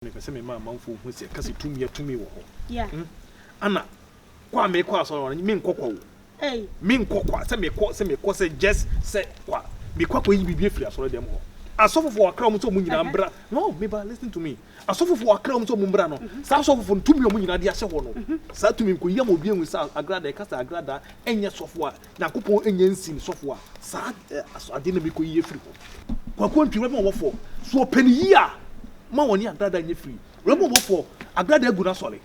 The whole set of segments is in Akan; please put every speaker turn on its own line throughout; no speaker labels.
Mepɛ sɛ mema amanfoɔ hu sɛ kasi tumi atumi wɔ hɔ. Hmm? Ana kɔ a mekɔ asɔre hɔ no menkɔ kwa o. Menkɔ kwa sɛ mekɔ sɛ mekɔ sɛ just sɛ kwa mekɔ akɔyi biribi afiri asɔre dɛm hɔ. Asɔfofoɔ akra wɔn sɛ wɔn nyinaa mbra. No, meba listen to me. Asɔfofoɔ akra wɔn sɛ wɔn mbra no. Saa asɔfofoɔ no tumi a wɔn nyinaa de ahyɛ hɔ no. Saa tumi nkɔyi ama obi ahu sɛ agrada ɛka sɛ agrada ɛnyɛ sɔfoɔ a Nyankopɔn ɛnyɛ nsi no sɔfoɔ a saa ade na mekɔyi afiri hɔ. Kwaku Antwi Reverend ɔbɔfoɔ so ɔpɛ ne yie a ma wɔne agrada nyɛ firi Reverend ɔbɔfoɔ agrada agu n'asɔre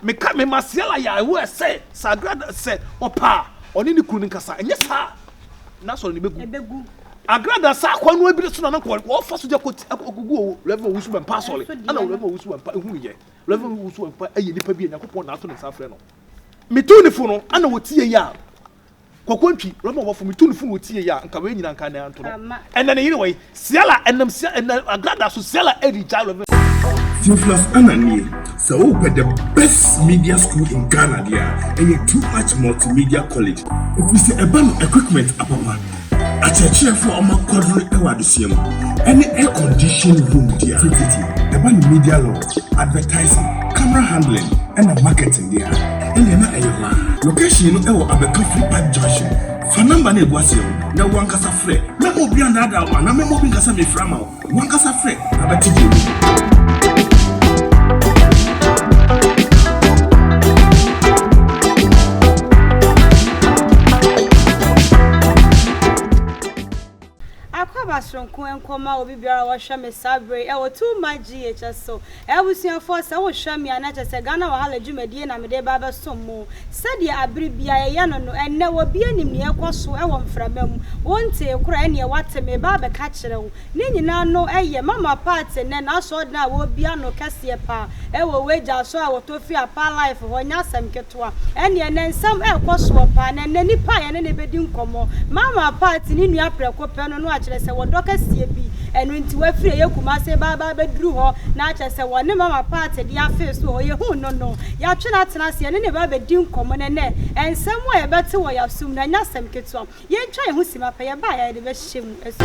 meka mema Siala yɛ aware sɛ sɛ agrada sɛ ɔpɛ a ɔne ne kunu no nkasa ɛnyɛ saa a n'asɔre no bɛgu agrada saa kwan no abiri so na na wɔfa so de akɔgu o Reverend Owusu Bɛmpa asɔre ɛna Reverend Owusu Bɛmpa ehunu yɛ Reverend Owusu Bɛmpa ɛyɛ nipa bi a Nyankopɔn na ato ne nsa afrɛ no Metuu ne fo no, ana ɔtiee yɛ a? Kwaku Antwi, Reverend ɔbɔfo, metuu ne fo na ɔtiee yɛ a, nka wei nyina nka ɛnɛ anto no. Ɛnɛ ne yere wɔ yi, Siala, ɛnam Sia, ɛnɛ Agrada so, Siala ɛdi gya Reverend.
Theophilus Annan nie, sɛ wopɛ the best media school in Ghana deɛ a, ɛyɛ Too Much Multimedia College. Ɛfiri sɛ ɛba no equipment apapa, Akyerɛkyerɛfo a wɔakwadare wɔ adesua mu ne air conditioned room deɛ a, tititi ɛba no media law, advertising, camera handling ɛna marketing deɛ a, ɛnneɛ na ɛyɛ hɔ ara. Location no wɔ Abɛka Free Pipe Junction. Fa number no a ɛgu aseɛ no na wo ankasa frɛ. Mɛmma obi annaadaa wo anaa mɛmma obi nka sɛ mefrɛ ama wo. Wo ankasa frɛ na bɛte deɛ ɛwɔ mu.
Akwaaba soronko nkɔma obi biara a ɔhwɛ me saa bere yi ɛwɔ Too Much GH so. Abusuafoɔ sɛ wo hwɛ me a na kyerɛ sɛ Ghana Wahala dwumadie na mede reba abɛsom mo. Sɛdeɛ abere biara yɛyɛ no no, ɛnnɛ obi nim nea ɛrekɔ so wɔ mframa mu. Wo ntee koraa ɛneɛ woate mereba abɛka akyerɛ wo. Ne nyinaa no yɛ Mama Pat nnɛ n'asɔrdan a wɔrebue ano kɛseɛ paa wɔ Wagya Asɔre a wɔtɔ firi Apaa Life hɔ nyɛ asɛm ketewa. Ɛnneɛ nnɛ nsɛm rekɔ soɔ paa na nnɛ nipa a yɛne no bɛdi nkɔmmɔ, Mama Pat ne nua prɛko pɛ no no akyerɛ sɛ wɔdɔ kɛseɛ bi ɛno nti wafiri ɛyɛ Kumase reba aba abɛduru hɔ na akyerɛ sɛ wɔne Mama Pat de afee so wɔ hɔ. Yɛhuu no no, yɛatwe no atena ase yɛne no reba abɛdi nkɔmmɔ na nnɛ nsɛm a yɛbɛte wɔ yɛn asom no ɛnyɛ asɛm ketewa. Yɛntwa yɛn ho simma pɛ, yɛba a yɛde bɛhyɛ mu asu.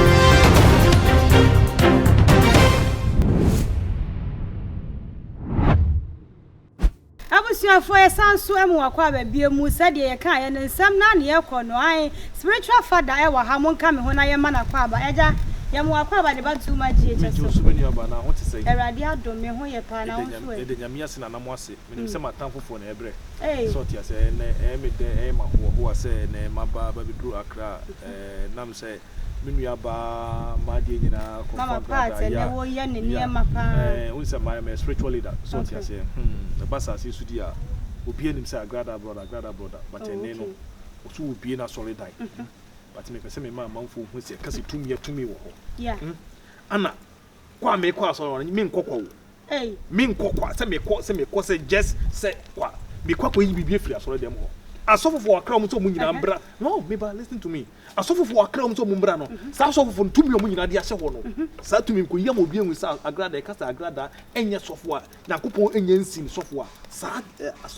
Abusuafoɔ yɛsan nso mu wakɔ aba bio mu sɛdeɛ yɛkaeɛ no nsɛm no ara na yɛkɔ no ae spiritual father ɛwɔ ha monka me ho na yɛmma no akwaaba agya yɛma wo akwaaba de ba too much GH
Megye wo
so
so me nua baa na ho te sɛn?
Awurade adom me ho yɛ paa na wo nso ɛ?
Yɛda Nyame ase na na mo ase Menim sɛ m'atamfofoɔ na ɛrebrɛ.
Ei.
Sɛ ɔte aseɛ, ɛnnɛ ɛyɛ me dɛ, ɛyɛ me ahoɔhoa sɛ ɛnnɛ maba abɛduru Accra. Ɛɛ, nam sɛ me nua baa m'adeɛ nyinaa kɔmfɔ
Mama
agradaa,
Pat, ɛnnɛ
yeah,
woyɛ ne
yeah.
nneɛma paa.
Ɛɛ, wohu sɛ mayɛ, meyɛ spiritual leader. Sɛ ɔte
Okay.
aseɛ, hmm, ɛba asase yi so di a, obiara nim sɛ agradaa brɔda, agradaa brɔda, but
Oh,
ɛnnɛ no,
okay.
ɔso wɔbue n'asɔredan. Hmm, but mepɛ sɛ mema amanfoɔ hu sɛ ɛka sɛ tumi a tumi wɔ hɔ.
Yeah.
Hmm, ana kɔ a mekɔ asɔre hɔ no, menkɔ kwa o. Menkɔ kwa sɛ mekɔ sɛ mekɔ sɛ just sɛ kwa mekɔ akɔyi biribi afiri asɔre dɛm hɔ. Asɔfofoɔ akra wɔn sɛ wɔn nyinaa mbra. No, meba listen to me. Asɔfofoɔ akra wɔn sɛ wɔn mbra no. Saa asɔfofoɔ no tumi a wɔn nyinaa de ahyɛ hɔ no. Saa tumi nkɔyi ama obi ahu sɛ agrada ɛka sɛ agrada ɛnyɛ sɔfoɔ a Nyankopɔn ɛnyɛ nsi no sɔfoɔ a saa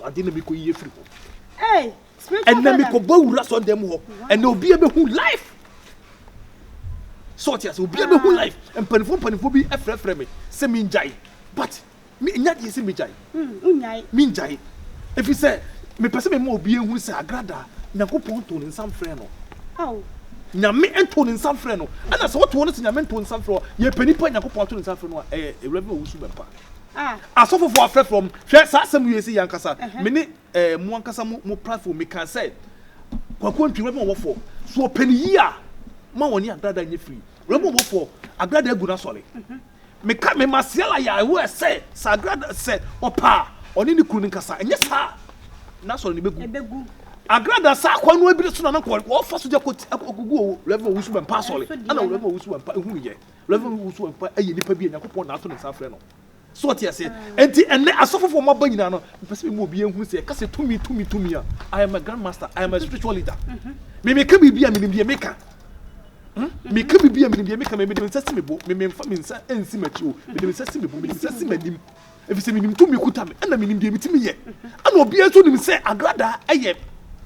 ade na mekɔyi afiri hɔ. Ɛnɛ mekɔbɔ awura asɔre dɛm hɔ. Ɛnɛ obi abɛhu life. So ɔte ase obiara bɛhu life mpanimfoɔ mpanimfoɔ bi frɛfrɛ me sɛ mengyae but me nya deɛ sɛ megyae mengyae ɛfiri sɛ mepɛ sɛ mema obiara hunu sɛ agrada Nyankopɔn ntoo ne nsa mfrɛ no Nyame ntoo ne nsa mfrɛ no ɛna sɛ wotoɔ no sɛ Nyame ntoo ne nsa mfrɛ yɛpɛ nipa Nyankopɔn ato ne nsa afrɛ no a ɛyɛ awura bi ɔwusu bɛmpa asɔfofoɔ afrɛfrɛ m hwɛ saa asɛm wie sɛ yɛ ankasa me ne eh, mo ankasa mo mo platform mekaa sɛ Kwaku Antwi Reverend ɔbɔfoɔ so ɔpɛ ne yie a ma wɔne Agrada nyɛ firi Reverend ɔbɔfoɔ Agrada agu n'asɔre meka mema Siala yɛ aware sɛ sɛ Agrada sɛ ɔpɛ a ɔne ne kunu no nkasa ɛnyɛ saa n'asɔre no bɛgu Agrada saa kwan no abiri so na na wɔfa so de akɔgu o Reverend Owusu Bɛmpa asɔre ɛna Reverend Owusu Bɛmpa ehunu yɛ Reverend Owusu Bɛmpa ɛyɛ nipa bi a Nyankopɔn na ato ne nsa afrɛ no So ɔte aseɛ? Enti ɛnnɛ asɔfofoɔ a wɔaba nyinaa no, mepɛ sɛ mema obiara hunu sɛ yɛka sɛ tumi, tumi, tumi a, I am a grand master, I am a spiritual leader. Me meka biribi a menim deɛ meka. Hmm? Meka biribi a menim deɛ meka, me mede me nsa si me bo, me memfa me nsa nsi m'akyi o, mede me nsa si me bo, mede me nsa si m'anim. Ɛfiri sɛ menim tumi kuta me, ɛna menim deɛ metumi yɛ. Ɛna obiara nso nim sɛ Agradaa ɛyɛ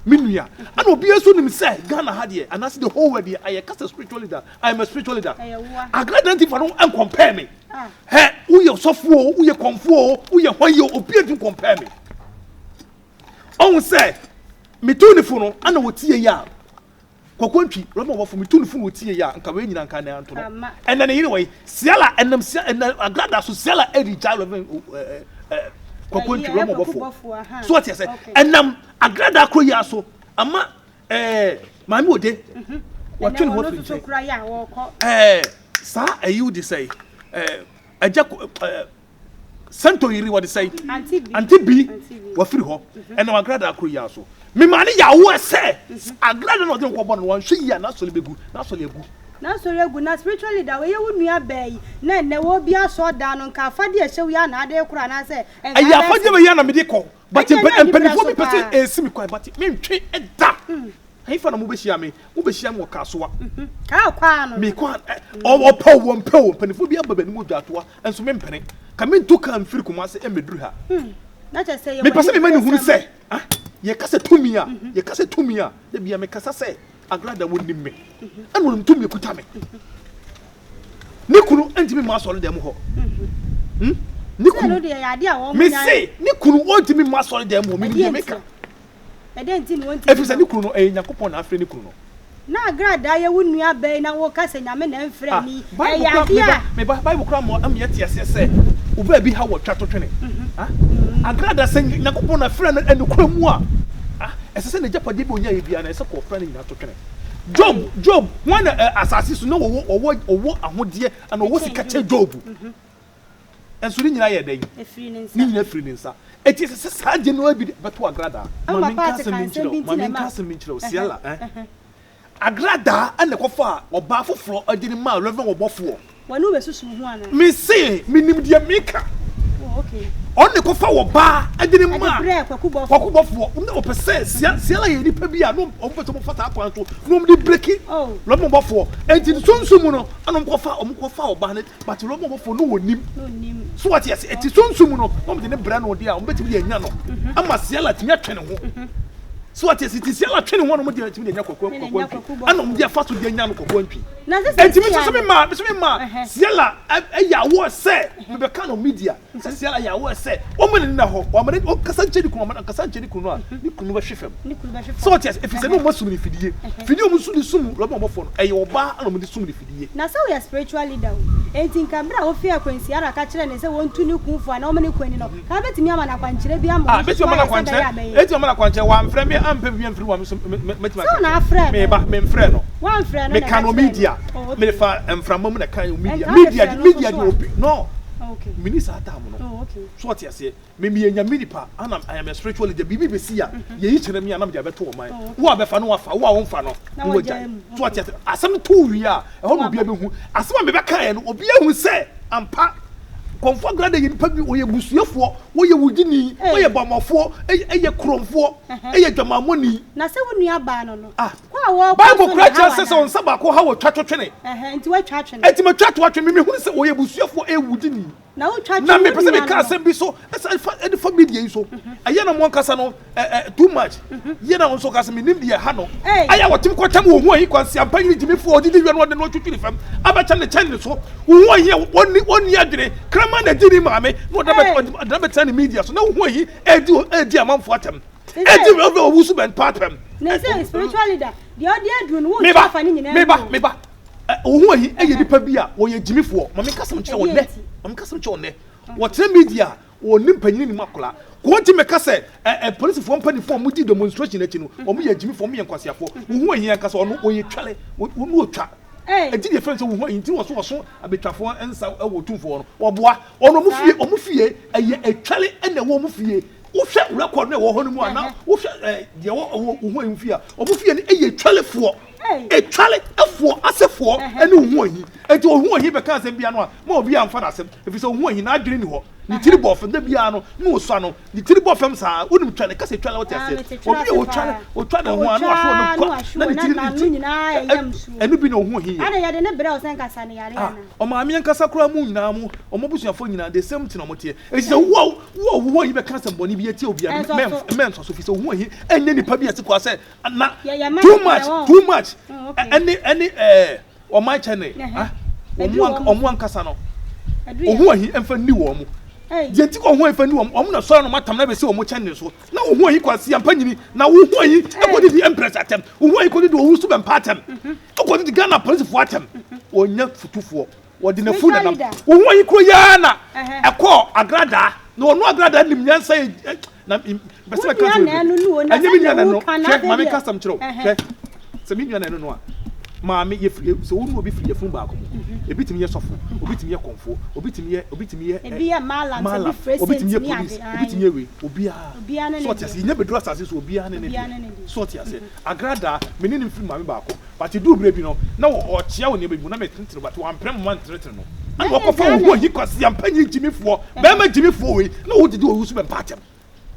me nua. Ɛna obiara nso nim sɛ Ghana ha deɛ, anaasɛ the whole world deɛ, ayɛ kasa spiritual leader, I am a spiritual leader. Agradaa nti fa no nkɔmpɛɛ me. Hɛ, woyɛ ɔsɔfoɔ o, woyɛ kɔmfoɔ o, woyɛ hwan yi o, obi ntumi compare me. Ɔhu sɛ metu ne fo no, ana wɔtie yi a, Kwaku Antwi, Reverend ɔbɔfo, metu no fo na ɔtie yi a, nka wei nyina nka na anto no. Ɛnɛ ne yere wɔ yi, Siala, ɛnam sia, ɛnɛ agrada so Siala ɛdi gya Reverend Kwaku Antwi, Reverend ɔbɔfo. So ɔte sɛ, ɛnam agrada koro yi aso, ama ɛɛ maame ode, wɔtwe ne ho afiri nkyɛn. Ɛɛ saa ɛyi wo de sɛ, ɛɛ ɛgya ɛɛ. Sɛnto yere wɔde sɛe ante bi wafiri hɔ ɛnam agradaa koro yi ara so. Memaa ne yawoɛ sɛ agradaa na ɔde ne kɔbɔ no wanhwɛ yie a n'asɔre bɛgu n'asɔre agu.
N'asɔre agu na spiritual leader wei yɛ wo nua baa yi na ɛnɛ wɔ bi asɔɔdan no nka afadeɛ a ɛhyɛ wo yi ara na ade rekoro anaasɛ nka
Ɛyɛ afadeɛ wei ara na mede kɔ but mpanimfoɔ bi pɛ sɛ ɛsi me kwan but mentwe da. Hefa na mobɛhyia me? Mobɛhyia me wɔ Kasoa.
Kaa kɔ ara no.
Mekɔ a, ɔpɛ o, wɔmpɛ o, mpanimfoɔ bi aba m'anim odwatoa, nso mempene. Ka mentu kaa mfiri Kumase mmɛduru ha. Mepɛ sɛ mema no hunu sɛ, ah, yɛka sɛ tumi a, yɛka sɛ tumi a, da bia mekasa sɛ Agrada wɔnim me, ɛna wɔnim tumi ɛkuta me. Ne kunu ntumi mma asɔre dɛm hɔ. Hmm? Ne kunu, mese ne kunu ɔntumi mma asɔre dɛm hɔ, menim deɛ meka.
Ɛdɛn nti na wɔntumi
Ɛfiri sɛ ne kunu no, ɛyɛ Nyankopɔn na afrɛ ne kunu no.
Na agradaa yɛ wo nua bɛn na woka sɛ Nyame na ɛmfrɛ
Ah,
me yi?
Bible
Ɛyɛ
kora,
adeɛ
me ba,
a.
me ba, Bible kora ma ama yɛte aseɛ sɛ ɔbaa bi ha wɔ twa to twene. Ah, agradaa sɛ Nyankopɔn na frɛ no ɛnokorɛ mu a, ah, ɛsɛ sɛ n'agyapadeɛ bi a ɔnyaeɛ biara no, ɛsɛ kɔ ɔfrɛ no nyinaa to twene. Job, Job, hwan na ɛ, asase so na ɔwɔ, ɔwɔ, ɔwɔ ahodeɛ anaa ɔwɔ sika kyɛn Job? Nso ne nyinaa yɛ dɛn? Ne nyinaa firi ne nsa. Enti ɛsɛ sɛ saa agye no ara bi de bɛto agradaa. Ma menka asɛm bi nkyerɛ wo, ma menka asɛm bi nkyerɛ wo, Siela, eh. Agradaa na ɛkɔfaa ɔbaa foforɔ de no maa Reverend ɔbɔfoɔ.
Wɔne wo bɛsusu ho anaa?
Mese, menim deɛ meka.
Oh, okay.
Ɔno na ɛkɔfa ɔbaa de no maa
Ɛde brɛɛ Kwaku Bɔfoɔ.
Kwaku Bɔfoɔ. Na ɔpɛ sɛ, Siela yɛ nipa bi a na wɔpɛ sɛ wɔfa saa kwan so na wɔde breki
Oh.
Reverend ɔbɔfoɔ. Enti sunsum mu no, ɛna wɔkɔfa, wɔkɔfa ɔbaa no. But Roma bɔfoɔ no wɔnim. So wate ase? Ɛti sunsum mu no, na wɔde ne brɛ no deɛ a, wɔbɛtumi de anya no. Mhm. Ama Siala tumi atwe ne ho. Mhm. So wate ase? Ti Siala twe ne ho na wɔde atumi de anya kɔkɔɔ kɔkɔɔ ntwi. Ɛna wɔde afa so de anya no kɔkɔɔ ntwi. Ɛnti mi nso so mi ma, mi nso mi ma Siala ɛyɛ awɔ sɛ, mi bɛ ka no media. Sɛ Siala yɛ aware sɛ ɔmma n'ani nna hɔ, wamma n'ani, ɔnkasa nkyerɛ ne kunu, wamma ankasa nkyerɛ ne kunu no a, ne kunu no bɛhwe fam. Sɛ ɔte ase, ɛfiri sɛ ne ɔma sum no fidie. Fidie a wɔn de sum Rɔba ɔbɔfoɔ no, ɛyɛ ɔbaa na wɔn de sum no fidie.
Na sɛ woyɛ spiritual leader o, enti nka bere a wofii akwansiara ka kyerɛɛ no sɛ wɔntu ne kun fo anaa ɔmma ne kun ani no, nka wobɛtumi ama no akwankyerɛ bi ama
Ah,
ɔno nso
mɛtumi
so
ama no
ayɛ sɛ ɛbɛyɛ
akwankyerɛ,
a bɛyɛ.
mɛtumi ama no akwankyerɛ, wamfrɛ me ampɛ biribi amfiri hɔ a, me nso mɛtumi
Sɛ
aka
wo na
akyerɛ no.
afrɛ no.
Meba, memfrɛɛ no.
Woamfrɛ no na
Meka
ɛka
no
kyerɛɛ
media,
no. Oh, okay.
mefa mframa mu na ɛka media,
Ɛnka
media,
wobɛfrɛ no nso
media
so
deɛ
a.
obi, no.
Okay.
Mini saa time no.
Oh, okay.
So ɔte aseɛ. Me meyɛ nyame nipa ana I am a spiritual leader. Biribi bɛsi a, yɛyi kyerɛ me a na mede abɛto ɔman.
Oh, okay.
Wo a bɛfa no wafa, wo a womfa no
Na
na
wagyae
wagyae.
mu.
So ɔte
Okay.
aseɛ. Asɛm no to wie a, ɛhɔ na
Waba.
obiara bɛhu. Asɛm a mebɛkaeɛ no, obiara hu sɛ ampa Kɔmfoɔ Agrada yɛ nipa bi, ɔyɛ busuafoɔ, ɔyɛ wudini,
Hey.
ɔyɛ bɔmmɔfoɔ, ɛyɛ korɔmfoɔ, ɛyɛ dwamammɔni.
Na sɛ wo nua baa no no,
Ah.
kɔ a wɔkɔ
Bible
so na
koraa kyerɛ
ɛhaw
sɛ sɛ
anaa?
wo nsa baako ha wɔ twa to twene.
Ɛhɛ, nti woatwa atwene.
Enti matwa to atwene, me mehunu sɛ ɔyɛ busuafoɔ, ɛyɛ wudini.
Na wotwa
Na
twene
mepɛ
wo
sɛ
nua
meka
no no.
asɛm bi so ɛsan fa ɛde fa media yi so. Ɛyɛ na mo ankasa no ɛ ɛ too much. Yɛ na nso kasa menim deɛ ɛha no.
Ei.
Ayɛ a wɔtem kɔkyɛm wɔ ho ahi kwansi ampa nyini gyimifoɔ ɔdidi wia no ɔde no atwitwiri fam abɛkyɛm ne kyɛn ne so. Wo ho ahi a wɔnni wɔnni adwene kraman na di ne maame na ɔde
Ei.
bɛ ɔde bɛtena ne media so na wo ho ahi ɛdi ɛdi amanfoɔ atɛm. Ɛdi wia wɔ wusu bɛn pa atɛm.
Na sɛ spiritual leader, deɛ ɔde aduru no, wotwa
Meba
afa ne nyinaa
meba
mu o.
meba. Wo ho ahi yɛ nipa bi a wɔyɛ gyimifoɔ. Ma menka asɛm nkyerɛ wo
Ɛdeɛn
nnɛ.
nti?
Ma menka asɛm nkyerɛ wo nnɛ. Wɔtena media a, wɔnnim panyin nnim akwadaa. Kɔ nti meka sɛ ɛ ɛ polisifoɔ mpanimfoɔ a wɔdi demonstration akyi no, wɔn yɛ agyimifoɔ, wɔn yɛ nkwaseafoɔ. Wo ho ahi ankasa, ɔno ɔyɛ twale, ɔno ɔtwa. Ɛnti deɛ fɛn sɛ wo ho ahi nti na wɔso wɔso abɛtwafoɔ nsa wɔ otumfoɔ no. Wɔboa. Ɔno wɔn fie, wɔn fie ɛyɛ ɛtwale ɛna ɛwɔ wɔn fie. Wohwɛ record no ɛwɔ hɔ no mu a na wohwɛ ɛ deɛ ɛwɔ wo ho ahi fie a, wɔn fie no ɛyɛ twalefoɔ. Etwale foɔ asefoɔ ne wo ho ahi. Enti wo ho ahi bɛka asɛm biara no a, ma obiara mfa no asɛm, ɛfiri sɛ wo ho ahi, n'adwene nni hɔ. Ne tiri bɔ fam, da biara no, na ɔsua no, ne tiri bɔ fam saa. Wonim twale, ka sɛ twale, wote aseɛ? Obi a ɔtwale, ɔtwa ne ho a, na wahwe no kwa, na ne tiri, ne ti, ɛno bi na wo ho ahi yɛ. Ah, ɔmaame ankasa koraa mu nyinaa mo, wɔn abusuafoɔ nyinaa, the same thing na wɔteɛ. Enti sɛ wo a, wo a wo ho ahi bɛka asɛm bɔne bi atia obiara no, mɛnsɔ so, ɛfiri sɛ wo ho ahi ɛnyɛ nipa bi a ɛte kwa sɛ na too much too much ɛne ɛne ɛɛ ɔman kyɛne ah wɔn wɔn ankasa no. Ohu ahi mfa nni wɔn mo. Deɛ nti kɔ ohu ahi mfa nni wɔn, wɔn na sɔre na wɔn atam na bɛsi wɔn kyɛn ne so. Na ohu ahi kwasi ampa nyini, na ohu ahi ɛkɔdidi Empress atɛm, ohu ahi kɔdidi Owusu Bɛmpa atɛm, ɛkɔdidi Ghana polisifoɔ atɛm. Ɔnyɛ futufoɔ. Wɔde n'afu na nam. Wohu ayi kuro yi ara na ɛkɔɔ agradaa. Na ɔno agradaa nim nyansa yɛ na mpɛ sɛ mɛka sɛ bebree. Ɛnyɛ me nua na ɛno. Hwɛ, maame nka asɛm kyerɛ wo. Hwɛ, sɛ me nua na ɛno no a, maame yɛfiri sɛ wo ne obi firi yafunu baako mu. Ebi tumi yɛ sɔfo, obi tumi yɛ kɔmfoɔ, obi tumi yɛ obi tumi yɛ
Ebi yɛ malam,
malam, obi tumi yɛ police, obi tumi yɛ wei, obiara. So ɔte aseɛ, yɛnya bɛduru asase so obiara ne ne deɛ. So ɔte aseɛ. Agradaa, me ne no mfiri maame baako. But eduu berɛ bi no, na ɔkyea wɔ nneɛma bi mu, na metenetene no, but wampene me ma ntenetene no. Ɛna ɔkɔfa wo ho ahi kwaseampanyin gyimifoɔ, bɛrima gyimifoɔ wei, na wodidi owu so bɛmpa atɛm.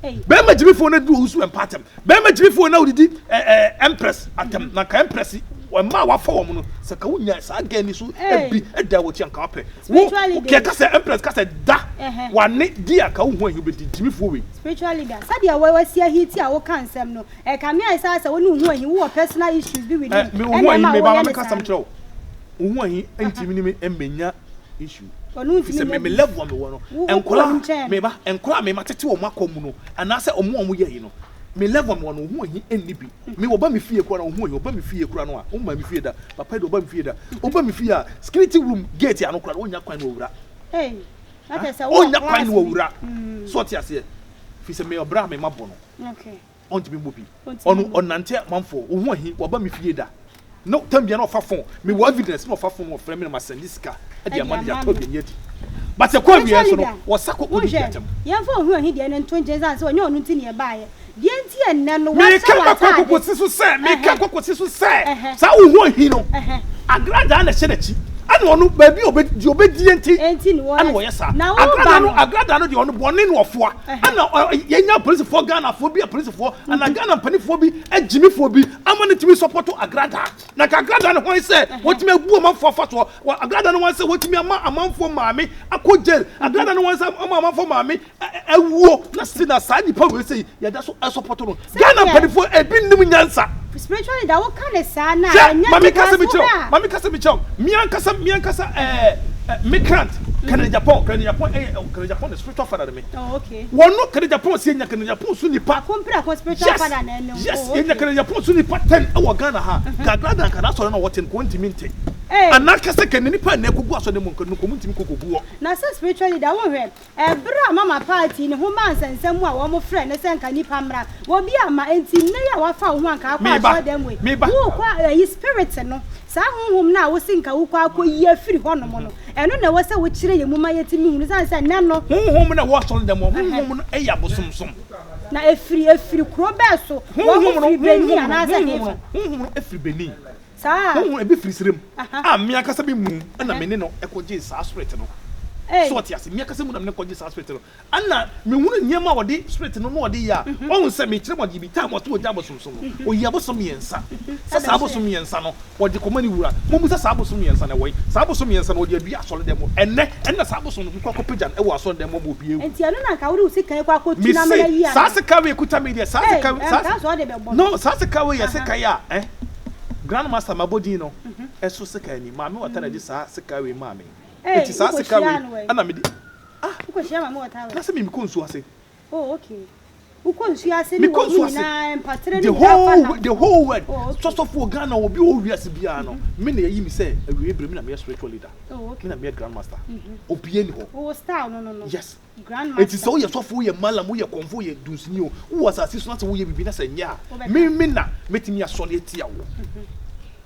Bɛrima gyimifoɔ na didi owu so bɛmpa atɛm. Bɛrima gyimifoɔ na wodidi ɛɛ empress atɛm. Na nka empress mmaa a wafa wɔn no, sɛ ka wonya saa girl ni so bi da wɔ ti anka wapɛ. Wo kɛ ka sɛ empress ka sɛ da wane di a ka wo ho ahi wobɛdi gyimifoɔ wei.
Spiritual leader, sɛdeɛ wasi ahiti a woka nsɛm no, Ɛkame ayɛ saa sɛ wo ne wo ho ahi, wowɔ personal issues bi with him,
Me wo ho
ɛna
ahi,
ɛma
me ba
woyɛ
ma
no
me ka
saa
asɛm
no.
kyerɛ wo. Wo ho ahi ntumi ne me mmenya issue.
Ɔno
Fi
ntumi
sɛ me
nyɛ
me
bi.
level a mewɔ no,
Wo wokɔ
nkwadaa
anim kyɛn
a me
no.
ba, nkwadaa a me matete wɔn akɔ mu no, anaasɛ wɔn a wɔyɛ ayi no, me level a mewɔ no, wo ho ahi nni bi. Me wɔba me fie koraa no, wo ho ahi, wɔba me fie koraa no a, wommaa me fie da, papa yi deɛ ɔba me fie da. Woba me fie a, security room gate ano koraa no, wonnya kwan na wawura.
Ei, na kyerɛ sɛ wowɔ
Ɔnnya kwan
class
na
bi.
wawura. So ɔte aseɛ? Fi sɛ me ɔbra a me mabɔ no.
Okay.
Ɔntumi mmɔ bi. Ɔno ɔnante amanfoɔ wo ho ahi waba me fie da na tam bia na ɔfa phone me wɔ evidence na ɔfa phone ɔfrɛ me na ma send sika de ama no de atɔ aduane adi but ɛkɔ awieɛ nso no wɔsa kɔ kɔdidi atɛm.
Yɛmfa ohu ahi deɛ no nto nkyɛn sane sɛ ɔnyɛ ɔno nti na ɛbaeɛ. Deɛ nti ɛnnɛ no wahyɛ
Meka
w'ataade.
makɔ kɔkɔsi so sɛ meka kɔkɔsi so sɛ saa ohu ahi no agradaa na ɛhyɛ n'akyi ɛna ɔno baabi a ɔbɛ deɛ ɔbɛdie nti ɛna ɔyɛ saa agradaa no agradaa no deɛ ɔno bɔne na ɔfoa. Ɛna yɛnya apolisifoɔ Ghanafoɔ bi apolisifoɔ ana Ghana mpanimfoɔ bi agyimifoɔ bi ama no tumi sɔpɔto Agrada na ka Agrada no hwan sɛ wɔtumi abu amanfoɔ afa soɔ Agrada no hwan sɛ wɔtumi ama amanfoɔ maame akɔ jail Agrada no hwan sɛ ama amanfoɔ maame awuo na si na saa nipa wei sɛ yɛda so ɛsɔpɔto no Ghana mpanimfoɔ ebi nnim nyansa.
Spiritual leader wo ka ne saa na ɛnyɛ
Mame kasa bi kyerɛ mame kasa bi kyerɛ me ankasa me ankasa ɛɛ me krant Kennedy Agyapong Kennedy Agyapong ɛyɛ Kennedy Agyapong ne spiritual father ne me.
Oh, okay.
Wɔn no Kennedy Agyapong si enya Kennedy Agyapong so nipa.
Akomprako spiritual
yes,
father na ɛno.
Yes,
oh, okay.
enya Kennedy Agyapong so nipa 10 ɛwɔ Ghana ha. Gagrada nka n'asɔre na wɔte no kò ntumi nte.
Hey.
Anaa kɛsɛ kɛ ne nipa na ɛkɔgu asɔre mu nka no kò ntumi kɔkɔgu hɔ.
Na sɛ spiritual leader wo hwɛ Ɛberɛ a Mama Party ne ho maa nsɛnsɛm mu a wɔfrɛɛ no sɛ nka nnipa mmra, obi amma, enti nnɛ yi a wafa wo ho anka akɔ
Meba,
asɔredan mu yi,
meba.
worekɔ ayi spirit no, saa honhom no a wose nka wokɔ akɔyi afiri hɔnom no, ɛno na ɛwɔ sɛ wokyerɛ yɛn mu ma yɛtumi hunu, ɛsiane sɛ nnɛ no.
Honhom no a ɛwɔ asɔredan mu hɔ, honhom no yɛ abosomsom.
Na ɛfiri, ɛfiri kuro bɛn so?
Honhom no,
Wɔfiri Benin
honhom no,
anaasɛ
honhom no,
hefa?
honhom no firi Benin.
Saa.
Honhom ebi firi serem a me ankasa me mu na me ne no kɔgyee saa spirit no. So ɔte ase? Me ankasa mu na me ne kɔgyee saa spirit no. Ɛna mehunu nneɛma a wɔde spirit no na ɔde yɛ a, wahu sɛ mekyerɛ mu adeɛ bi, time ɔte ɔgya abosomsom no, ɔyi abosom mmiɛnsa. Sɛ saa abosom mmiɛnsa no, wɔde kɔma ne wura. Mommisa saa abosom mmiɛnsa no ɛwɔ he? Saa abosom mmiɛnsa no wɔde adua asɔredan mu. Ɛnnɛ, ɛnna saa abosom no mekɔ akɔpagya no wɔ asɔredan mu ama obiara ahu.
Enti ɛno na anka wode wo sika yi kɔ akɔtu na amena
Mese,
yi
saa
anaa?
sika wei kuta me deɛ, saa
Ei,
sika wei, saa,
ɛnka sɛ ɔde bɛbɔ no.
no, saa sika wei yɛ
Aha.
sika yi a, eh, Grand master mabɔ din no ɛso sekan ni maame wata na ɛde saa sekan wei maa me
Hey,
eti saa sekan
wokɔhyia
wei
no wɔ
ɛna mede ah
Wokɔhyia maame wata wɔ
na sɛ me mekɔ nsuo ase
Oh, okay. Wokɔ nsuo ase ne
mekɔ
wɔn
nsuo ase
nyinaa mpatere ne
the
nyinaa fa
whole
nam
the whole world
Oh, okay.
sɔsɔfo wɔ Ghana obi wɔ wiase biara no me na yɛyi me sɛ awiei bere me na meyɛ spiritual leader
Oh, okay.
me na meyɛ grand master obiara ni hɔ
Wo style no no no.
yes
Grand
Enti
master.
sɛ woyɛ sɔfo, woyɛ mallam, woyɛ kɔmfo, woyɛ dunsini o, wowɔ asase so na sɛ woyɛ biribi na sɛ ɛnyɛ a,
Wobɛka.
me me na mɛtumi asɔre atia wo.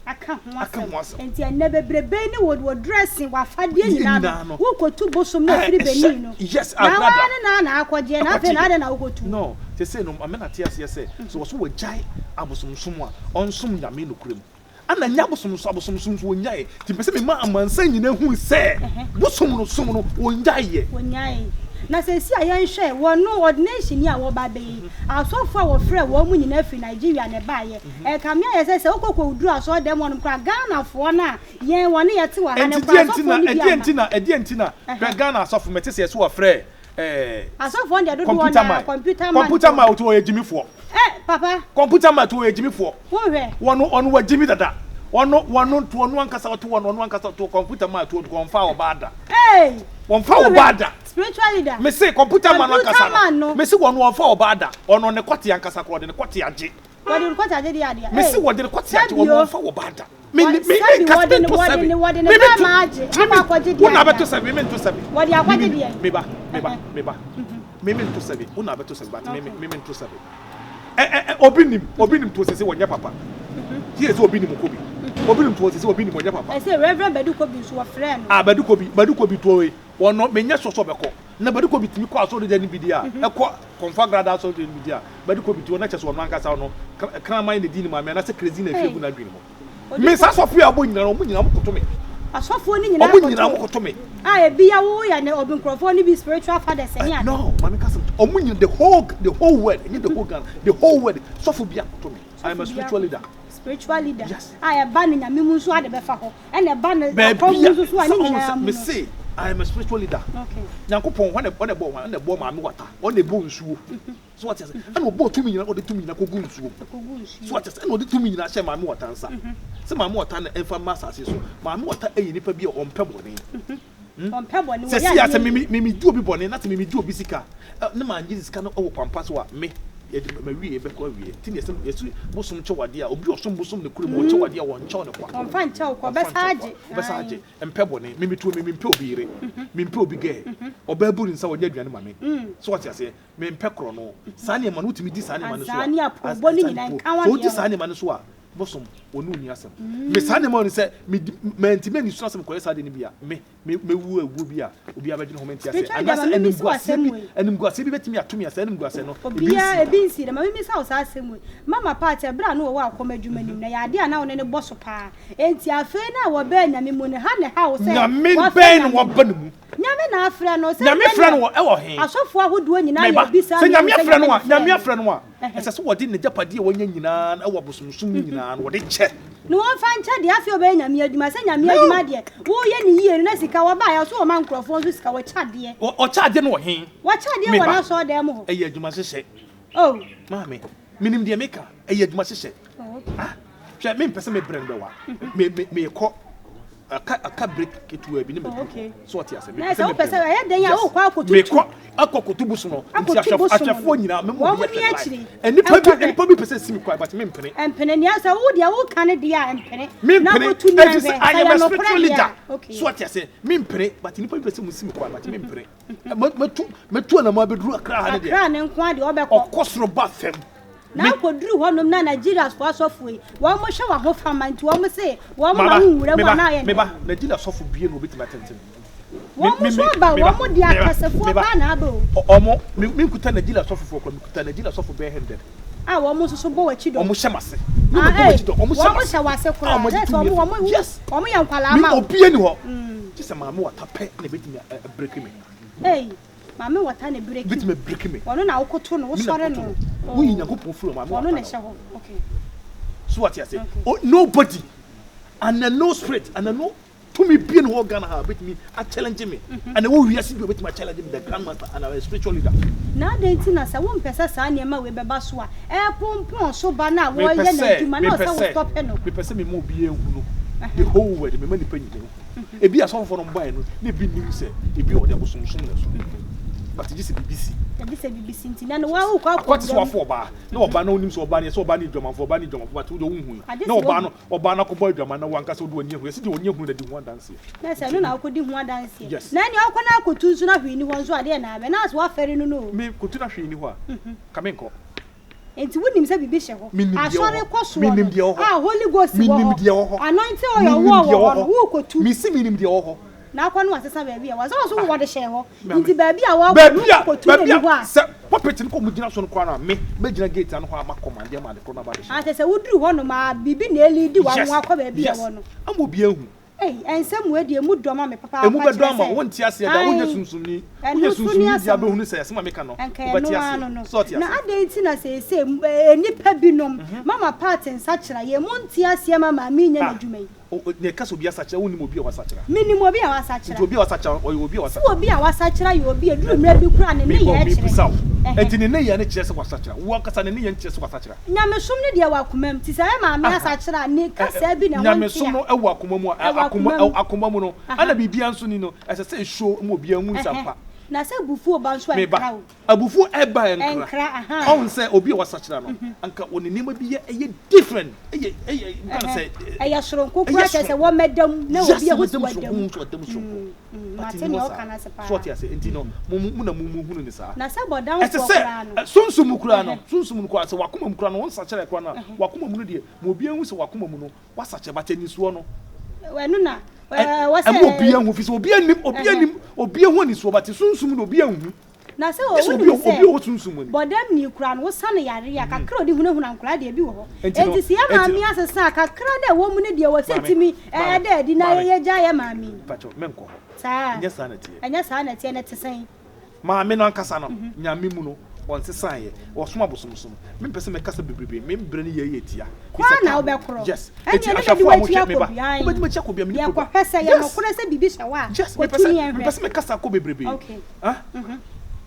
Aka ho
Aka
asɛm.
ho asɛm.
Enti ɛnnɛ bebrebe ne wo wo dressing, w'afadeɛ
Yɛ
nyinaa
nyinaa
no,
no.
worekɔtu bosom no
Ɛɛ,
afiri
ɛhyɛ,
Benin no.
yes,
Na
agrada.
woara ne naa na akɔgyeɛ, na afei na
Ɛkɔgyeeɛ.
adɛn na wokɔtu?
No, seesei no, ma me nate aseɛ sɛ, sɛ wɔso wɔgyae abosomsom a, ɔnsom Nyame nokorɛ mu. Ana nyɛ abosom nso abosomsom nso wɔnyae nti mepɛ sɛ mema amansan nyinaa hu sɛ bosom no som no wɔnyaeɛ.
Wɔnyae. Na seesei a yɛnhwɛ wɔn no ordination yi a wɔreba abɛyɛ yi, asɔfoɔ a wɔfrɛɛ wɔn mu nyinaa firi Nigeria na ɛbaeɛ. Ɛkame ayɛ sɛ sɛ wokɔ kɔduru asɔredan mu hɔnom koraa a, Ghanafoɔ no a yɛn wɔne yɛte wɔ ha no
Enti
koraa
deɛ nti
asɔfoɔ
na
no bi
ɛdeɛ
amma.
nti na ɛdeɛ nti na hwɛ Ghana asɔfo mete sɛ yɛse wɔfrɛ eh,
Asɔfoɔ no deɛ dodoɔ
computer
no ara
man
computer man
computer
foɔ.
man ɔto ɔyɛ gyimifoɔ.
Eh papa.
Computer man to ɔyɛ gyimifoɔ.
Wonhwɛ.
Wɔno ɔno wagyimi dada. Ɔno wɔno nto ɔno ankasa ɔto wɔno ɔno ankasa ɔto computer man to ɔnfa ɔbaa da.
Hey.
Wɔmfa ɔbaa da.
Spiritual leader.
Mese computer man no
Computer
ankasa
man
no.
no.
Mese wɔn wɔmfa ɔbaa da. Ɔno ne kɔte ankasa koraa ɔde ne kɔte agye.
Wɔde ne kɔte agye deɛ adeɛ.
Mese
Ei.
wɔde ne kɔte agye
Sɛbi
wɔn
o.
wɔmfa ɔbaa da. Me
Wɔ
me me
sɛbi
nka
wɔde
me
ne
nto
wɔde
sɛbi.
ne wɔde ne
Me me
bɛrima
to
agye
me
akɔ
me
akɔgye
wo
deɛ
na
adeɛ.
abɛto sɛbi me me nto sɛbi.
Wɔde
Me
akɔgye
me
deɛ.
me ba me ba
Ɛhɛn.
me ba me me nto sɛbi wo na abɛto sɛbi but me me me me nto sɛbi. Ɛ ɛ ɛ obi nim obi nim to sese wɔnyɛ papa. Tie sɛ obi nim kɔ bi. Obi nim to sese obi nim wɔnyɛ papa.
Ɛsɛ Reverend Badu Kobi nso wɔfrɛɛ no.
Ah Badu Kobi Badu Kobi to yi wɔno menyɛ sure sɛ ɔbɛkɔ. Na Badu Kobi tumi kɔ asɔredan no bi deɛ a ɛkɔ Kɔmfo Agrada asɔredan no bi deɛ a Badu Kobi to na kyɛ sɛ ɔno ankasa ɔno kraman na di ne maame anaasɛ crazy na ehwie gu n'adwene mu. Me saa asɔfo yi a wɔbɔ nyinaa no wɔn nyinaa wɔkoto me.
Asɔfoɔ no nyinaa
Wɔn nyinaa
koto.
wɔkoto me.
A ebi ya wo yɛ ne obi nkurɔfoɔ no bi spiritual fathers ne ade.
No, maame ka sɛm. Wɔn nyinaa the whole the whole world ɛnyɛ the whole Ghana the whole world sɔfo bi akoto me. I am a
Sɔfo bi
spiritual leader.
Spiritual leader.
Yes.
A ɛba ne nyame mu nso ade bɛfa hɔ. Ɛna ɛba ne akɔm
Baabi
mu
a
nso so a
sɛ
ne
ɔhu
nyinaa
sɛ
mu
me
no.
se I am a spiritual leader.
Okay.
Nyankopɔn hwan na ɔna ɛbɔɔ hwan? Ɔna ɛbɔɔ maame wata. Ɔna ɛbɔɔ nsuo. So wate ase? Ɛna ɔbɔɔ tumi nyinaa ɔde tumi nyinaa kɔgu nsuo mu.
Ɛkɔgu nsuo.
So wate ase? Ɛna ɔde tumi nyinaa hyɛ maame wata nsa. Sɛ maame wata na ɛmfa mma asase so. Maame wata yɛ nipa bi a ɔmpɛ bɔne.
Ɔmpɛ bɔne,
Sɛ
wɔyɛ
si a
adeɛ
sɛ
yie.
me me me di obi bɔne na sɛ me me di obi sika ɛ ne maa ngye sika no wɔ kwampa so a me yɛde ma wie bɛkɔ awie. Nti na yɛsɛ yɛsi bosom kyɛ wo adeɛ a obi ɔsom bosom ne kure mu ɔkyɛ wo adeɛ a wɔnkyɛw no kwa.
Ɔmfa nkyɛ wo kwa,
Ɔmfa
ɔbɛsa
nkyɛ wo kwa,
agye.
ɔbɛsa
Ae.
agye. Mpɛ bɔne. Me me tuo me mempɛ obi yere. Mempɛ obi gɛɛ. Ɔbaa bu ne nsa ɔnyɛ aduane ma me. So wate aseɛ? Mempɛ korɔno. Saa nneɛma no wotumi di saa nneɛma no so a.
Azaa ne apoobɔ no nyinaa nka
Sɛ wodi
wadeɛ
saa
ho.
nneɛma no so a bosom wɔne wo nni asɛm. Me saa nneɛma no sɛ medi mantumi anni so asɛm kɔyɛ saa adeɛ no bi a me me mɛwu awuo bi a obiara bɛdwene ho mente aseɛ.
Spiritual leader
Anaasɛ
ma memmisa wo
animguaseɛ
asɛm
bi
wei.
animguaseɛ bi bɛtumi ato me a saa animguaseɛ no ebi
Obiara
nsii da.
ebi nsii da. Ma memmisa wo saa asɛm wei. Mama Pat ɛberɛ a na wɔwɔ akɔm adwuma no mu no ɛyɛ adeɛ a na wo ne no bɔ so paa. Enti afei no a wɔbɛɛ Nyame mu no, ha na ɛha wo sɛ
Nyame
wɔafrɛ
bɛn na
Nyame?
waba ne mu?
Nyame na afrɛ no. Sɛ
Nyame frɛ no
sɛdeɛ
wɔ ɛwɔ he?
asɔfoɔ ahodoɔ nyinaa
Me
yɛ
ba,
abisa
sɛ
me
Nyame
sɛ
afrɛ
Nyame
no a,
na frɛɛ
Nyame
no.
afrɛ no a, ɛsɛ sɛ wɔde n'agyapadeɛ a wanya nyinaa no ɛwɔ abosomsom mu nyinaa no wɔde kyɛ.
Na wɔmfa nkyɛ deɛ afei ɔbɛyɛ Nyame adwuma, sɛ Nyame
No!
adwuma deɛ, woyɛ no yie no na sika wɔbaeɛ a ɔso wɔma nkorɔfoɔ nso sika, wɔkyɛ adeɛ.
Wɔ, ɔkyɛ adeɛ no wɔ he?
Wɔkyɛ adeɛ
Me
wɔ
ba,
n'asɔɔdan mu hɔ.
ɛyɛ adwuma hyehyɛ.
Oh.
Maame, menim deɛ meka, ɛyɛ adwuma hyehyɛ.
Oh, okay.
Ah, hwɛ, mempɛ sɛ me brɛ no bɛwa. Me, me, mekɔ aka aka break ketewa bi ne madu
Oh, okay.
so ɔte ase
Na sɛ wopɛ sɛ ɛyɛ dɛn a wokɔ akɔtutu.
mekɔ akɔ koto bosom no nti
Akɔtu bosom no.
ahwɛfoɔ nyinaa mɛma
Wɔn
obi
ni
ahwɛ
akyire.
live nnipa bi
Ɛnkɔhwɛ.
nnipa bi pɛ sɛ si me kwan but mempene
Ɛmpene nea sɛ wo deɛ woka ne deɛ a ɛmpene. Na
mempene
kɔtu nea
ɛfiri sɛ
hwɛ.
I
Sɛ
am
yɛ
a
nokorɛ
spiritual
deɛ
leader
a. Okay.
so ɔte ase mempene but nnipa bi pɛ sɛ mo si me kwan but mempene Mɛtu mɛtu anamɔ abɛduru Accra ha ne deɛ.
Accra ne nko ara deɛ ɔbɛkɔ.
Ɔkɔ soro ba fam.
Na akɔduru hɔnom na Nigeriafoɔ asɔfoɔ yi, wɔn hwɛ w'ahofama nti wɔn se wɔn ma wo nwura mu anaa ayɛ
Me ba, Nigeria sɔfo bie na obetumi atenten.
Wɔn nso aba wɔn de akɛsefoɔ paa na aba o.
Wɔn me me nkuta Nigeria sɔfofoɔ kora, me kuta Nigeria sɔfo bɛyɛ hundred.
A wɔn nso so bɔ w'akyi dɔm.
Wɔn hyɛ m'ase.
Ah, eh, wɔn hyɛ w'ase koraa.
Wɔn
sɛ wɔn wɔn
yes.
Wɔn yɛ nkwalaa ma
wo. Obi ani hɔ. Gye sɛ maame wata pɛ na ebetumi abiriki me.
Ei, maame wata na ebiriki.
Ebetumi abiriki me.
Ɔno na wokoto no, wosɔre no.
Woyi Nyankopɔn firi maame wata.
Ɔno na ɛhyɛ hɔ. Okay.
So what you say? Oh, nobody and no spirit and no Tumi bie ni hɔ Ghana ha a obetumi a challenge me ɛna ɛwɔ wiase bi a obetumi a challenge me the grand master and our spiritual leader.
Na adɛn nti na sɛ wompɛ sɛ saa nneɛma wei bɛba so a, ɛrepompon so ba no a
Mepɛ
wɔreyɛ
sɛ
n'adwuma na
mepɛ
ɔsɛ wo
sɛ
stɔpe no?
mepɛ sɛ mema obiara hunu the whole world mema nipa nyinaa hu ebi asɔfofoɔ no baeɛ no na ebi nnim sɛ ebi ɔde abosomsom na ɛsom but gye sɛ biribi si.
Gye sɛ biribi si nti na no wa wokɔ akɔ
Akɔ te sɛ
wura mu.
wafo ɔbaa na ɔbaa na onim sɛ ɔbaa no yɛ sɛ ɔbaa no yɛ dwamanfoɔ ɔbaa no yɛ dwamanfoɔ but wo deɛ wonhui
Agye
na
sɛ
ɔbaa
wahu.
no Ɔbaa no akɔbɔ adwaman na wankasa ɔde w'ani ahu. Yɛse deɛ ɔni ahunu na di ho adanseɛ.
Na sɛ ɛno na wokɔdi ho adanseɛ.
Yes.
Na ɛnea wokɔ na akɔtu nso na hwee nni hɔ nso a, deɛ na abɛ? Na sɛ woafɛre no no o.
Me kɔtu na hwee nni hɔ a, ka menkɔ.
Enti wonim sɛ biribi hyɛ hɔ.
Menim deɛ ɛwɔ
Asɔre
hɔ.
kɔ soɔ
Menim
no,
deɛ ɛwɔ hɔ.
a Holy Ghost wɔ
Menim
hɔ,
deɛ ɛwɔ hɔ.
Anointing oil
Menim
wɔ
deɛ
wɔ
ɛwɔ
hɔ no,
hɔ.
worekɔtu.
Mese menim deɛ ɛwɔ hɔ.
Na akɔ no wasesa baabi a wɔsɛ wɔso wɔde hyɛɛ hɔ.
Maame.
Nti baabi a wɔakɔ no
Baabi a,
wokɔtu na
baabi
ɛni
a,
hɔ a.
sɛ pulpit no kɔ ɔmo gyina so no koraa no a, me, mɛgyina gate ano hɔ a makɔmande ama ade korɔ no aba abɛhyɛ.
Ah, kyerɛ sɛ woduru hɔnom a, biribi na ɛliidi wo
Yes,
ama woakɔ baabi a
yes.
ɛwɔ no.
Ama obiara ahu.
Ei, nsɛm wei deɛ emu dɔ ma me papaapa,
Emu bɛdɔ
kyerɛ
ama wo,
sɛ,
wonte aseɛ da, wonyɛ
ae,
sunsumni.
ɛno
Woyɛ
nso ne
sunsumni deɛ a
asɛm no.
wobɛhunu sɛ asɛm a meka no,
Ɛnka
wobɛte
ɛno ara
aseɛ.
no no.
So ɔte
Na
aseɛ?
adɛn nti na seesei nnipa binom, mama part nsakyera, yɛn mu nte aseɛ ma maame yi nyɛ
Ah,
n'adwuma yi?
o, o, nea ɛka sɛ obi asakyera, wonnim obi a wasakyera.
Menim obi a wasakyera.
Nti obi a wasakyera, ɔyɛ obi a
So
wasakyera.
obi a wasakyera yɛ obi a ɛduru mmerɛ bi koraa a ne
Mebɔ,
nneyɛɛ kyerɛ?
mebisa wo. Enti ne nneyɛɛ no kyerɛ sɛ wasakyera. Wo ankasa ne nneyɛɛ nkyerɛ sɛ wasakyera.
Nyamesom no deɛ ɛwɔ akoma mu. Nti sɛ yɛ maame asakyera a, ne kasaa bi na ɛho nte a.
Nyamesom no wɔ akoma mu a,
Ɛwɔ akoma mu.
akoma mu no, ɛna biribiara nso ni no, ɛsɛ sɛ ɛshow ma obiara hu sɛ ampa.
Na sɛ abufuo ba nso a,
Me ba,
ɛnkra o.
Abufuo ɛba ɛnkra.
Ɛnkra, ahaa.
Ɔhu sɛ obi a wasakyera no, anka ɔne nneɛma bi yɛ ɛyɛ different, ɛyɛ ɛyɛ nka no sɛ.
Ɛyɛ soronko koraa kyerɛ sɛ wɔmmɛda mu na
Yes,
obi ahu
wɔmmɛda
sɛ
mu
wada
soronko,
mu.
hu sɛ wada mu soronko. But
Mate
nni
nea
hɔ
ɔka
saa.
no ase paa.
So ɔte aseɛ? Nti no, mo mo na mo mo hunu no saa.
Na sɛ
Ɛsɛ
bɔdamfoɔ
sɛ
koraa no.
sunsum mu koraa no, sunsum no koraa, sɛ w'akoma mu koraa no, wonsakyeraɛ koraa no a, w'akoma mu no deɛ, ma obiara nhu sɛ w'akoma mu no, woasakyera, but anisoɔ no.
Ɛno na ɛwɔ sɛ.
Ɛma obiara hu, ɛfiri sɛ obiara nnim, obiara nnim, obiara hu anisoɔ, but sunsum no obiara nhu.
Na sɛ
Gye sɛ
wonim
obi a
sɛ
obi a ɔwɔ sunsum mu ni.
bɔdamni koraa no, wosa no yare a, kakra a ɔde hunahuna nkwadaa deɛ, ebi wɔ hɔ.
Enti no,
Enti sɛ yɛn
enti
maame
no.
asesa a, kakra no a ɛwɔ mu no deɛ, ɛwɔ sɛ
Maame,
ɛtumi
maame,
da adi na
maame.
yɛgyae yɛn maame yi.
Mpakyɛw, menkɔ hɔ.
Saa.
Ɛnyɛ saa na ɛteɛ.
Ɛnyɛ saa na ɛteɛ, na ɛte sɛn?
Maame no ankasa no, Nyame mu no, ɔnsesaeɛ. Ɔsom abosomsom. Mempɛ sɛ mɛkasa bebrebe, me mbrɛ no yɛ yɛ tia.
Kɔ ara na wobɛkorɔ.
Yes.
Ɛnneɛ
Enti
ne bɛdi
ahwɛfoɔ a
w'akyi
mohwɛ, me
akɔ
ba,
bia,
wobɛdi m'akyi akɔ bia, menni problem.
Yɛkɔhwɛ sɛ ɛyɛ
Yes.
nokorɛ sɛ biribi hyɛ hɔ a,
Yes, mepɛ
kɔtu
sɛ,
ne yɛnhwɛ.
mepɛ sɛ mekasa kɔ bebrebe.
Okay.
Ah?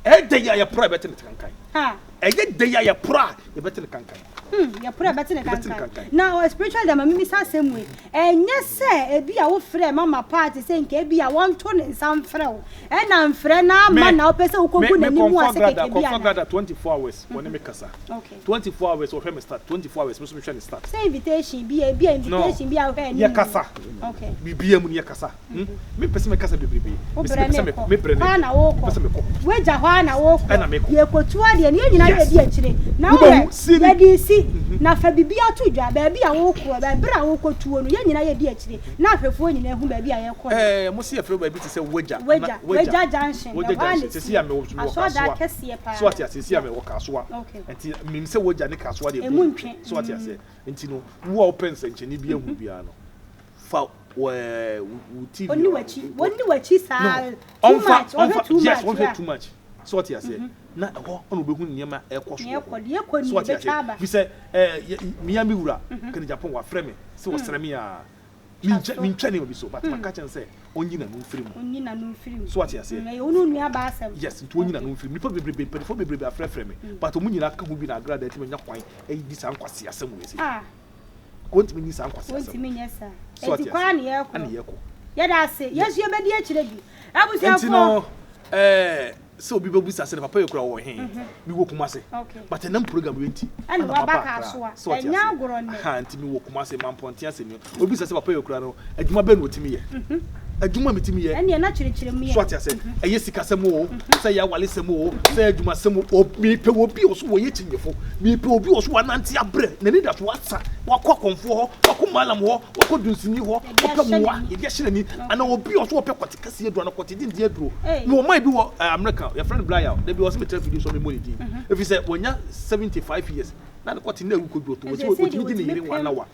Ɛyɛ dɛ yi a yɛporɔ a yɛbɛte ne kankan.
Ha.
Ɛyɛ dɛ yi a yɛporɔ a yɛbɛte ne kankan.
Yɛporɔ a yɛbɛte ne
Yɛbɛte ne
kankan.
kankan.
Na spiritual leader ma memmisa asɛm wei. Ɛnyɛ sɛ ebia wofrɛɛ mama Pat sɛ nka ebia wɔnto ne nsa mfrɛ wo, ɛna mfrɛ no
Me,
amma na wopɛ sɛ
me,
wokɔgu
me
n'anim
kɔmfoɔ
ase
agrada,
kɛkɛ bi
kɔmfoɔ
anaa?
agrada 24 hours wɔne me kasa.
Okay.
24 hours wɔhwɛ me start, 24 hours me nso mehwɛ ne start.
Sɛ invitation bi a, ebia
No,
invitation bi a wohwɛ anim.
yɛkasa.
Okay.
Biribiara mu no yɛkasa. Hmm? Mempɛ sɛ mɛkasa bebrebe.
Wo
Mese
brɛ
mepɛ sɛ
ne
mekɔ.
kɔ.
Me brɛ ne
Kɔ ara
kɔ.
na wokɔ.
Mepɛ sɛ mekɔ.
W'agya hɔ ara na wokɔ.
Ɛna mekɔ.
Yɛkɔtu adeɛ no, yɛn nyinaa
Yes.
yɛdi akyire. Na
Wobɛhu
wohwɛ,
si ni.
yɛde resi. Na fa biribi ato dwa, baabi a wokorɔ, bɛ berɛ a wokɔtuo no, yɛn nyinaa yɛdi akyire. Na ahwɛfoɔ nyinaa hu baabi a yɛrekɔ no.
Ɛɛ, mo se yɛfrɛ baabi te sɛ Wagya.
Wagya,
Ana, Wagya.
Wagya Junction,
Wagya
ɛhɔ ara na
Junction.
ɛsi.
Seesei a mewɔ, mewɔ
Asɔredan
Kasoa.
kɛseɛ paa.
So ate aseɛ? Seesei a mewɔ Kasoa.
Okay.
Nti menim sɛ Wagya ne Kasoa deɛ
Ɛmu
ɛmu
ntwe.
So ate aseɛ? Nti no, wo a wopɛ nsɛnkyerɛnne bi ahunu biara no, fa wo ɛɛ wo TV.
Ɔnni w'akyi, wɔnni w'akyi saa.
No,
Too
ɔnfa
much, ɔhwɛ
ɔnfa
too
yes
much,
ɔnhwɛ
yeah.
too much. So ɔte aseɛ na ɛhɔ ɛna ɔbɛhu nneɛma ɛkɔ so
Nea
wɔ
ɛkɔ,
hɔ.
deɛ ɛkɔ ni
So ɔte
ɛbɛtwa
aseɛ
aba.
fi sɛ ɛɛ yɛ mia mi wura Kennedy Agyapong wafrɛ me sɛ ɔsrɛ me a
Twa
mentwa
so.
mentwa nneɛma bi so but maka kyerɛ no sɛ ɔnyi n'ano mfiri mu.
Ɔnyi n'ano mfiri mu.
So ɔte aseɛ.
Ɛyɛ wo ne wo nua baa asɛm.
Yes, nti ɔnyi n'ano mfiri mu. Nnipa bebrebe mpanimfoɔ bebrebe afrɛfrɛ me but wɔn nyinaa ka ho bi na agradaa atumi anya kwan ayi saa nkwaseasɛm wei sei.
Ah.
Wɔntumi nyi saa nkwaseasɛm.
Wɔntumi nyɛ saa.
So ɔte
Enti kɔ ara
aseɛ.
na yɛrekɔ.
Ɛna yɛrekɔ.
Yɛda ase. Yɛn nso yɛbɛdi akyire bi.
Nti
Abusuafoɔ.
no ɛɛ sɛ obi bɛbisa sɛ ne papa yɛ kura wɔ he? Mewɔ Kumase.
Okay.
But ɛnam program wei nti
Ɛna
ɛna
waba
maba Accra.
Kasoa.
So ɔte
Ɛnyɛ
aseɛ.
agorɔ nnɛ.
Aha, nti mewɔ Kumase, Mampɔnten ase ni. Obi bisa sɛ papa yɛ kura no, adwuma bɛn na ɔtumi yɛ? Adwuma a metumi yɛ.
Ɛnneɛ na kyerɛkyerɛ mu yɛ.
So ate aseɛ? Ɛyɛ sikasɛm o, sɛ ɛyɛ awaresɛm o, sɛ ɛyɛ adwumasɛm o, mepɛ obi a ɔso wɔyɛ kyinyefo. Mepɛ obi a ɔso wanante abrɛ, n'ani da so asa, wakɔ akɔmfoɔ hɔ, wakɔ malam hɔ, wakɔ dunsini hɔ,
Yɛde
ɔpɛ
ahyɛ
mmoa,
n'ani.
yɛde ahyɛ n'ani. Anaa obi a ɔso ɔpɛ kɔte kɛseɛ aduro anaa kɔte denden aduro.
Ei.
Mewɔ man bi wɔ eh, America, yɛfrɛ no Brian. Da bi ɔse metra fidie so a memmɔ ne din. Ɛfiri sɛ wanya 75 years. Na ne kɔte no awu kɔduru ɔtɔ.
Ɛsɛ
Ɔtumi
sɛ deɛ
ɔtumi di ne
ɔtumi
yere one
pem.
hour.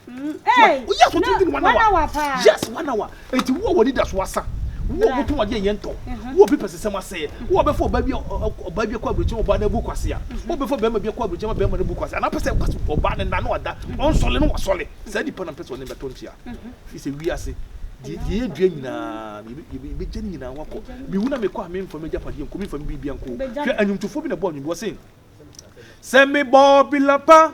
Hey!
Oh, yes, ɔtumi di no one
One
hour.
hour paa.
Yes, one hour. Enti wo a w'ani da so asa, wo a
Bra.
wotɔn adeɛ nyɛ ntɔ, wo a obi pɛ sesɛm asɛeɛ, wo a wobɛfa ɔbaa bi a ɔbaa bi akɔ aburokyire ma ɔbaa no abu kwasea, wo a wobɛfa barima bi akɔ aburokyire ma barima no abu kwasea, anaa wopɛ sɛ kwase ɔbaa no nna na wada, ɔnsɔle na wasɔle, saa nipa no na mepɛ sɛ ɔne me bɛto nkyea. Firi sɛ wiase, deɛ deɛ yɛdua nyinaa no, yɛbɛ yɛbɛ yɛbɛgya ne nyinaa hɔ akɔ. Mewu na mekɔ a, memfa m'agyapadeɛ nkɔ, memfa me biribiara nkɔ o.
Wobɛgya
Hwɛ,
no.
anwomtofoɔ bi na ɛbɔɔ nnwom bi, ɔse, Sɛ mebɔ bila pa,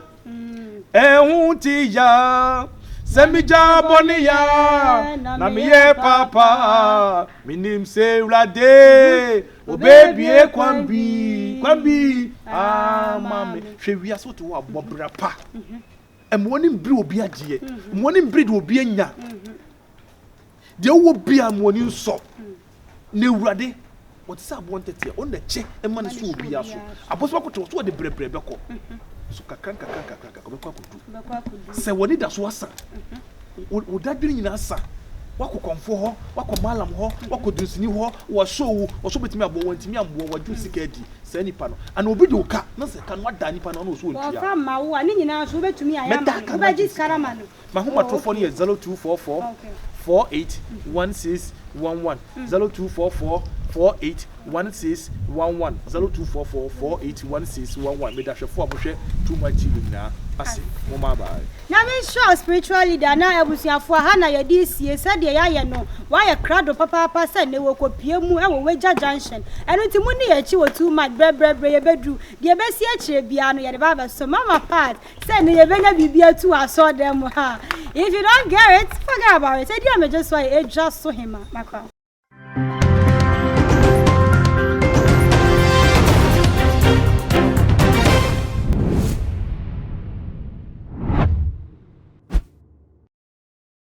ɛho te ya. Sɛ megya bɔne ya, na meyɛ papa. Menim sɛ Awurade obebue kwan bi, kwan bi ama me. Hwɛ wiase wote hɔ a bɔ bra pa. Mma w'ani mbere obi adeɛ. Mma w'ani mbere deɛ obi anya. Deɛ wowɔ biara ma w'ani nsɔ. Na Awurade, ɔte sɛ aboɔ ntɛtea, ɔno na ɛkyɛ ma no so obiara so. Aboɔ so bɛkoto, ɔso ɔde brɛbrɛ bɛkɔ. So kakra nkakra nkakra nkakra ɔbɛkɔ akɔdu. Sɛ w'ani da so asa, wo dadwene nyinaa asa, woakɔ kɔmfoɔ hɔ, woakɔ malam hɔ, woakɔ dunsini hɔ, wɔasɔ wo, wɔsɔ bɛtumi aboa, wɔantumi amboa, wɔagye wo sika adi, saa nipa no, anaa obi de wo ka, na sɛ ka no ada nipa no ano ɔso ɔntua.
Wɔmfa mma wo a, ne nyinaa nso wobɛtumi ayɛ ama
Mɛda
no,
ka no agye
wobɛgye sika
sika
no ama no.
M'ahomatorofo no yɛ 0244 48 16 11, 0244 48 16 11, 0244 48 16 11. Meda hwɛfoɔ a mohwɛ Too Much TV nyinaa ase. Momma bye.
Nyame nhyira wo spiritual leader na abusuafoɔ ha na yɛde resie sɛdeɛ yɛayɛ no wayɛ krado papaapa sɛ nnɛ wɔkɔpie mu wɔ Wagya junction ɛno nti monni yɛn akyi wɔ too much brɛbrɛbrɛ yɛbɛduru deɛ ɛbɛsi akyire biara no yɛde ba abɛso mama part sɛ nnɛ yɛbɛnya biribi atu wɔ asɔɔdan mu ha if you don't get it forget about it ɛdi a megye so ayɛ ɛdwa so hema makra.